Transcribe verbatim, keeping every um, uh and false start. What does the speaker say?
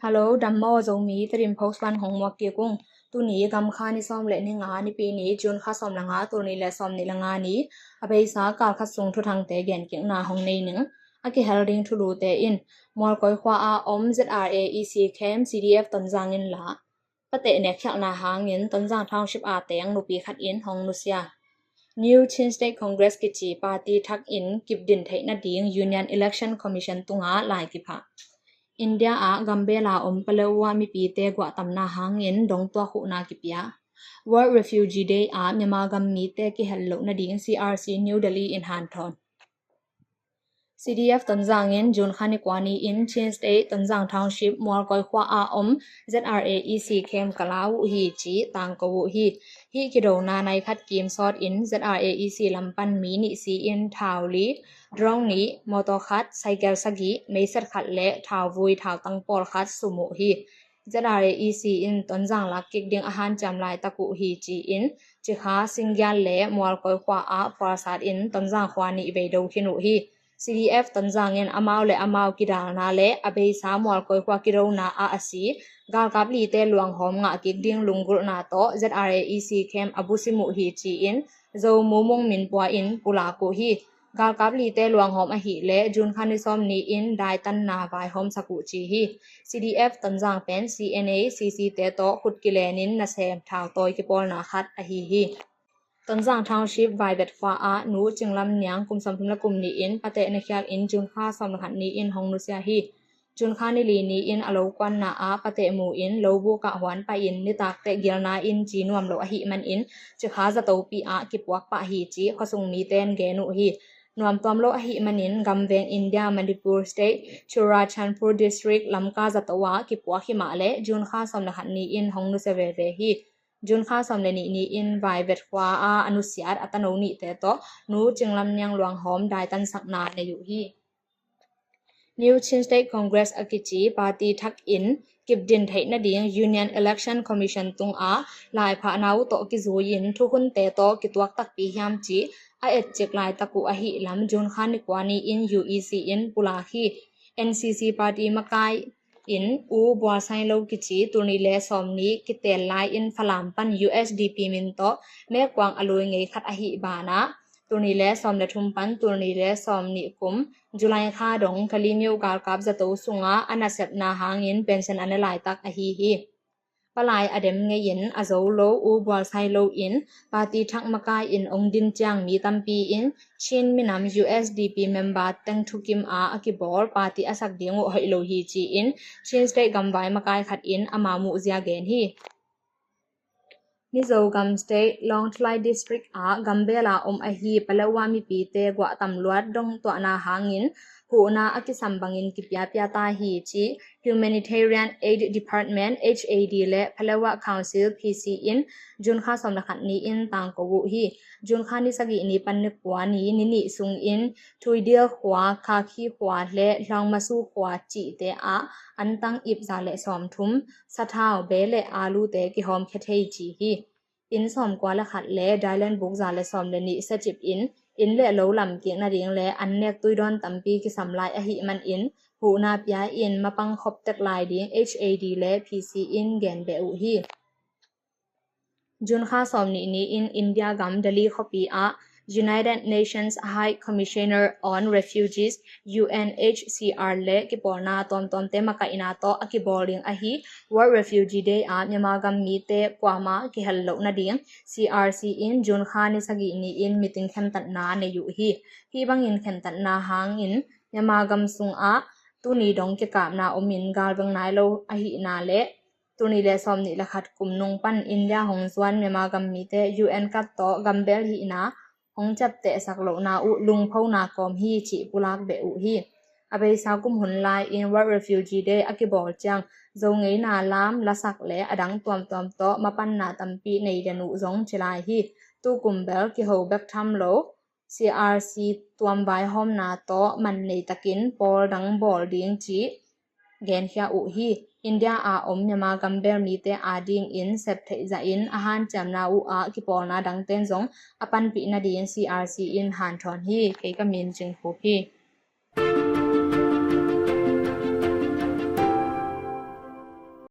Hello, dam maw Zomi, Tedim Post pan hong muak kik ung. Tuni gamkha ni sawm le ni nga, Nipi ni, June kha sawm le nga, tul nih le sawm nih le nga ni, a beisa kal khat sung thuthangte genkikna hong nei ning. A kihel ding thulute in, Mualkoi khua a om Z R A E C camp C D F Tonzang in la, pateh nekkhialhna hangin Tonzang Township a teng nupi khat in hong nusia. New Chin State Congress kici party thak in kipdin theih nading Union Election Commission tungah lai kiphah. India ah gambel a om Paletwa mipite guahtamna hangin dongtuak huhna kipia. World Refugee Day ah Myanmar gam mite kihel loh nading C R C New Delhi in hanthawn. C D F Tonzang in June kha ni kua ni in Chin State Tonzang Township Mualkoi khua a om Z R A E C camp ka la uh hi ci tangko uh hi. Hih kidona nai khat kim sawt in Z R A E C lam pan mi nih si in thau li, drone nih, motor khat, cycle sagih, meicet khat le thauvui thautang pawl khat sum uh hi. Z R A E C in Tonzang lak kik ding a hanciam laitak uh hi ci-in Cikha, Singgial le Mualkoi khua ah pualsat in Tonzang khua nih vei do khin uh hi. C D F Tonzang in amau le amau kidalna le a beisa Mualkoi khua kidona ah a si galkap lite luanghawm ngah kik ding lunggulhna tawh Z R A E C camp a busim uh hi ci-in Zo Mu Mung Min Pua in pulak uh hi. Galkap lite luanghawm ahih leh June kha ni sawm ni in daitanna vaihawmsak uh ci hi. C D F Tonzang pen C N A, C C te tawh khut kilenin nasem thautawi kipawlna khat ahi hi. Tonzang Township Vaivet khua ah Nu Cinglam Niang kum sawmthum le kum nih in pateh na khial in June kha sawm le khat ni in hong nusia hi. June kha ni li ni in a lo kuanna ah pateh mu in lo buk ah huan pah in nitak teh gilna in ci nuam lo ahih manin Cikha zatopi ah kipuak pah hi ci khuasung mite in gen uh hi. Nuamtuam lo ahih manin gamveng India Manipur State, Churachandpur District, Lamka zato ah kipuak hi mah le June kha sawm le khat ni in hong nusia veve hi. June kha sawm le nih ni in Vaivet khua ah a nusiat a tano nihte tawh Nu Cinglam Niang luanghawm daitansakna nei uh hi. New Chin State Congress a kici party thak in kipdin theih nading Union Election Commission tungah laiphahna uh tawh kizui in thukhunte tawh kituak takpi hiam ci a etcik laitak uh ahih lam June kha ni kua ni in U E C in pulak hi. N C C party makai in U Bual Sailo kici tul nih le sawm nih kitel lai in Falam pan U S D P min tawh mekuang a lui ngei khat ahih banah tul nih le sawm le thum pan tul nih le sawm nih kum July kha dong Kalemyo galkap zato sungah a nasepna hangin pension a ne laitak ahi hi. Palai a dem ngei in a zo lo U Bual Sailo in party thak makai in ong din ciang mi tampi in Chin minam U S D P member teng thukim a a kibawl party a sak ding uh hoih lo hi ci-in Chin State gamvai makai khat in ama muhzia gen hi. Mizo gam State Lawngtlai District ah gambel a om ahi Paletwa mipite guahtam luat dongtuahna hangin huhna a kisam bangin kipiapia ta hi ci Humanitarian Aid Department, H A D, le Paletwa Council, P C, in June kha sawm le khat ni in tangko uh hi. June kha ni sagih ni pan ni kua ni ni nih sungin Thuidil khua, Khakhi khua le Hlawngmasu khua cihte ah antang ip za le sawmthum, sathau, be le alute kihawmkhia thei ci hi. Inn sawmkua le khat le dailen buk za le sawm le nih siacip in, inn le lo lamkik nading le an nek tuidawn tampi kisam lai ahih manin huhna pia in mapang khop tek lai ding H A D le P C in gen beh uh hi. June kha sawm nih ni in India gam Delhi khuapi ah United Nations High Commissioner on Refugees, U N H C R, le kipawlna tuamtuamte makaihna tawh a kibawl ding ahi World Refugee Day ah Myanmar gam mite kuamah kihel loh nading C R C in June kha ni sagih ni in meeting khentatna nei uh hi. Hih bangin khentatna hangin Myanmar gam sungah tuni dong kikapna omin galveng nai lo ahihna le tul nih le sawm nih le khat kum nung pan India hong zuan Myanmar gam mite U N kat tawh gambel hihna hong ciaptehsak lohna uh lungphona kawm hi cih pulak beh uh hi. A beisa kum hun lai in World Refugee Day a kibawl ciang zo ngeina lam, lasak le a dang tuamtuam tawh mapanna tampi nei den uh zong ci lai hi. Tu kum bel kiho bek tham lo C R C tuam vaihawmna tawh man nei takin pawl dang bawl ding cih genkhia uh hi. India a om Myanmar gambel mite adingin sep theih zahin a hanciamna uh ah kipawlna dangten zong a panpih nading C R C in hanthawn hi. Kei ka min Cing Khup hi.